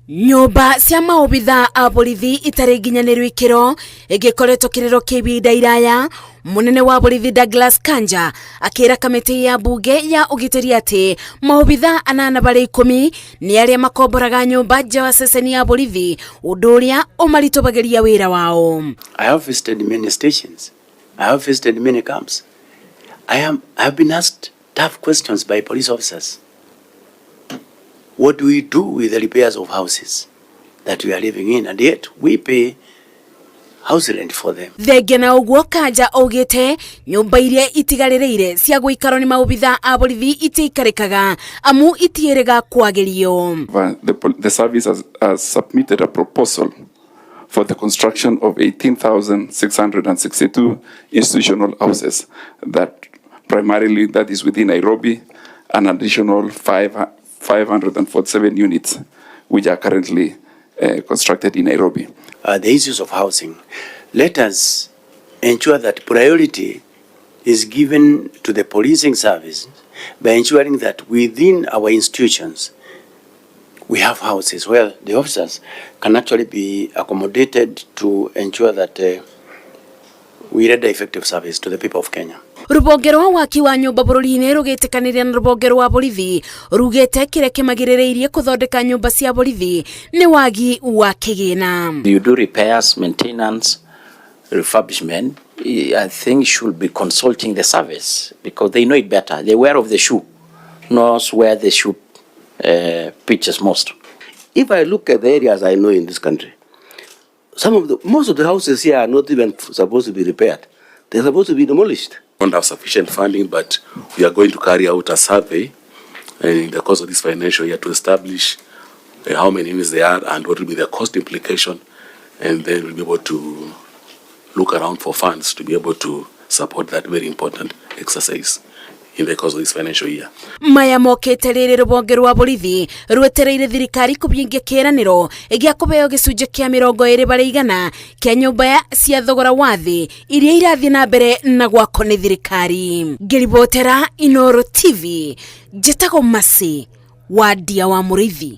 Nyũmba cia maobitha a borithi itarĩ nginyanĩru ikĩro ĩgĩkoretwo kĩrĩro kĩa ihinda iraya. Mũnene wa borithi Douglas Kanja akĩra kamĩtĩ ya bunge ya ũgitĩri atĩ maobitha 8 barĩ 10 nĩ arĩa makomboraga nyũmba nja wa ceceni ya borithi, ũndũ ũrĩa ũmaritũbagĩria wĩra wao. I have visited many stations. I have visited many camps. I have been asked tough questions by police officers. What do we do with the repairs of houses that we are living in, and yet we pay house rent for them? Thengia na ũguo, Kanja augĩte nyũmba iria itigarĩrĩire cia gũikarwo nĩ maobitha a borithi itiikarĩkaga amu itiĩrĩga kwagĩrio. The service has submitted a proposal for the construction of 18,662 institutional houses that primarily that is within Nairobi, an additional 547 units which are currently constructed in Nairobi. The issues of housing, let us ensure that priority is given to the policing service by ensuring that within our institutions we have houses where the officers can actually be accommodated to ensure that we render effective service to the people of Kenya. Rũhonge rwa waki wa nyũmba bũrũri-inĩ rũgĩtĩkanĩria na rũhonge rwa borithi rugĩte kĩrĩa kĩmagirĩrĩirie kũthondeka nyũmba cia borithi nĩ wagi wa kĩgĩna. You do repairs, maintenance, refurbishment, I think should be consulting the service because they know it better. The wearer of the shoe knows where the shoe pinches most. If I look at the areas I know in this country, most of the houses here are not even supposed to be repaired. They're supposed to be demolished. Don't have sufficient funding, but we are going to carry out a survey in the course of this financial year to establish how many units there are and what will be the cost implication, and then we'll be able to look around for funds to be able to support that very important exercise in the course of this financial year. Maya mokĩte rĩrĩ rũhonge rwa borithi rwetereire thirikari kũhingia kĩĩranĩro gĩa kũheo gĩcunjĩ kĩa 20% kĩa nyũmba cia thogora wa thĩ iria irathiĩ na mbere na gwakwo nĩ thirikari. Ngĩribotera Inoro TV, njĩtagwo Masi wa Ndia wa Mũrĩithi.